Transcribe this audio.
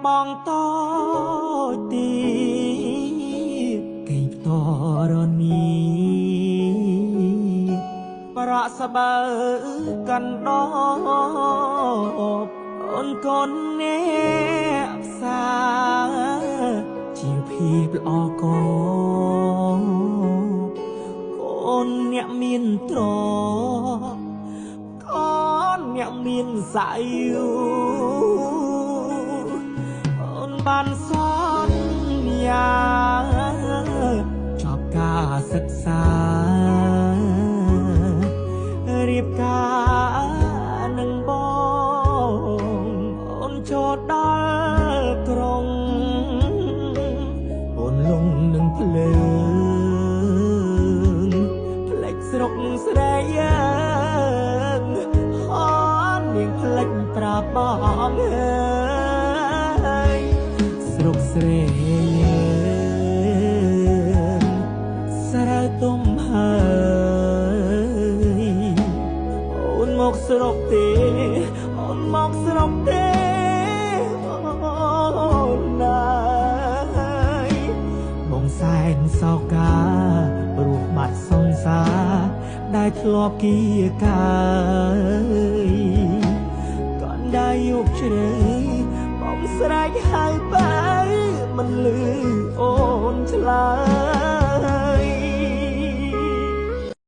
បងតូចទីកេងផ្តរនីប្រក់ស្បើកាន់ដបអូនកូនអ្នកផ្សាជាភាពល្អកូនអ្នកមានទ្រកូនអ្នកមានសាយុអូនបានសន្យាចប់ការសិក្សារៀបការនឹងបងអូនចូលដល់ក្រុងអូនលងនឹងភ្លើងផ្លេចស្រុកស្រែយើងអូននាងផ្លេចប្រាប់បងអើយស្រុកស្រែយើងស្រូវទុំហើយអូនមកស្រុកទេអូនមកស្រុកទេអូនណាយបងសែនសោកាព្រោះបាត់សង្សារដែលធ្លាប់គៀកាយកណ្ដាយុកជ្រៅបងស្រែកហៅបើមិនលឺអូនឆ្លើ